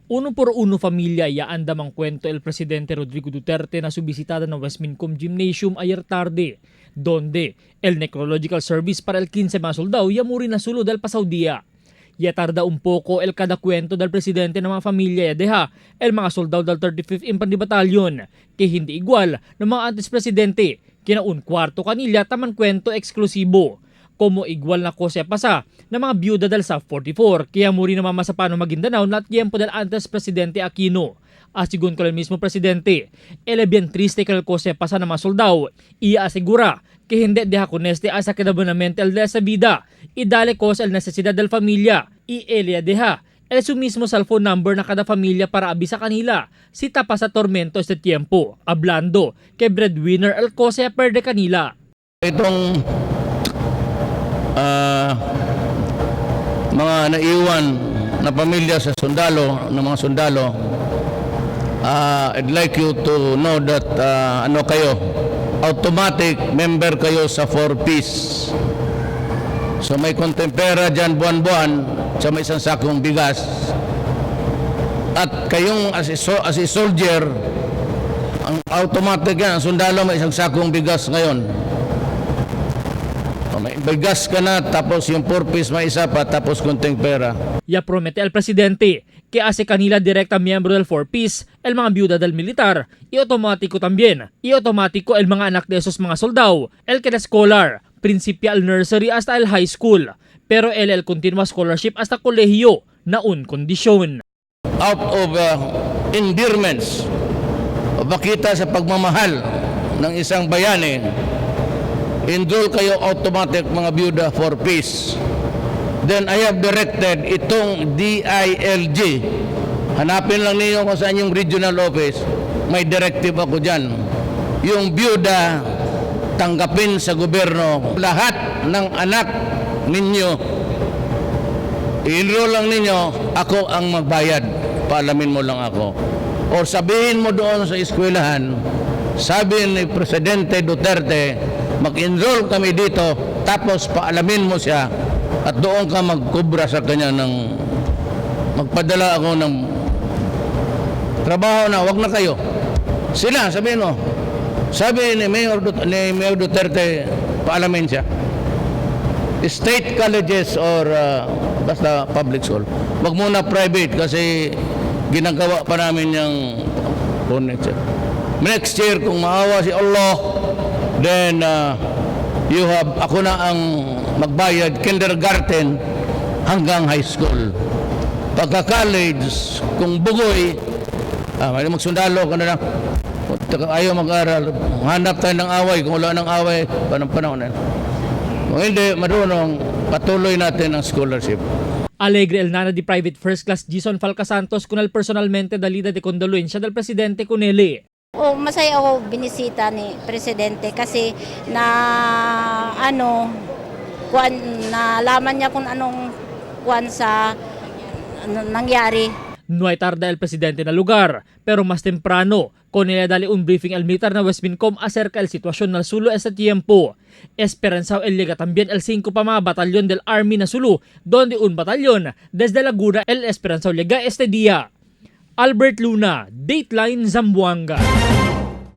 Uno por uno familia ya anda mang kwento el presidente Rodrigo Duterte na su visitada na Westmincom Gymnasium ayer tarde, donde el necrological service para el 15 mga soldado ya muri na sulo del pasado día. Ya tarda un poco el cada kwento del presidente ng mga familia ya deja el mga soldado del 35th Infantry Battalion, que hindi igual ng mga antes presidente, kina un kwarto kanila taman kwento eksklusibo como igual na kose pasa ng mga byuda del SAF 44 kaya muri na mama sa paano Maguindanao na tiempo del antes presidente Aquino. Asigun ko el mismo presidente, él es bien triste que el kose pasa ng mga soldado. Iya asegura que hindi deja con este asa queda buenamente el de esa vida y dale cosa el necesidad del familia y él deja el su mismo cellphone number na kada familia para abisa kanila si tapa sa tormento este tiempo, hablando que breadwinner el kose perde kanila. Itong mga naiwan na pamilya sa sundalo, ng mga sundalo, I'd like you to know that ano kayo, automatic member kayo sa 4 Ps. So may konting pera dyan buwan-buwan sa may isang sakong bigas. At kayong as a soldier, ang automatic yan, ang sundalo may isang sakong bigas ngayon. O, may bigas ka na, tapos yung 4 Ps may isa pa, tapos konting pera. Ya promete al presidente que hace kanila directa miembro del 4 Ps el mga viuda del militar y automático también y automático el mga anak de esos mga soldado, el que scholar, principial nursery hasta el high school, pero el continua scholarship hasta kolehiyo na un kondisyon. Out of endearments, o pakita sa pagmamahal ng isang bayani, enroll kayo automatic mga byuda 4 Ps. Then I have directed itong DILG. Hanapin lang ninyo kung saan yung regional office. May directive ako dyan. Yung byuda, tanggapin sa gobyerno. Lahat ng anak ninyo, i-enroll lang ninyo, ako ang magbayad. Paalamin mo lang ako. Or sabihin mo doon sa eskwelahan, sabi ni Presidente Duterte, mag-enroll kami dito, tapos paalamin mo siya at doon ka magkubra sa kanya ng magpadala ako ng trabaho na, wag na kayo. Sila, sabihin mo, sabi ni Mayor Duterte, paalamin siya. State colleges or basta public school. Wag muna private kasi ginagawa pa namin yung next year. Next year, kung maawa si Allah, then you have, ako na ang magbayad kindergarten hanggang high school. Pagka college, kung bugoy, may magsundalo ka na lang. Kung ayaw mag-aral, hanap tayo ng away. Kung wala ng away, panang panahon na. Kung hindi marunong, patuloy natin ang scholarship. Alegre el nana di Private First Class Jason Falca Santos con el personalmente dalida de condolencia del presidente con él. Oh, masaya ako binisita ni presidente kasi na ano kuan nalaman niya kung anong kuan sa ano, nangyari. No hay tarda el presidente na lugar, pero mas temprano, con él dale un briefing al militar na Westmincom acerca el situación del Sulu ese tiempo. Esperanzao el llega también el 5 pa mga batallón del Army na Sulu, donde un batallón desde Laguna el Esperanzao llega este día. Albert Luna, Dateline Zamboanga.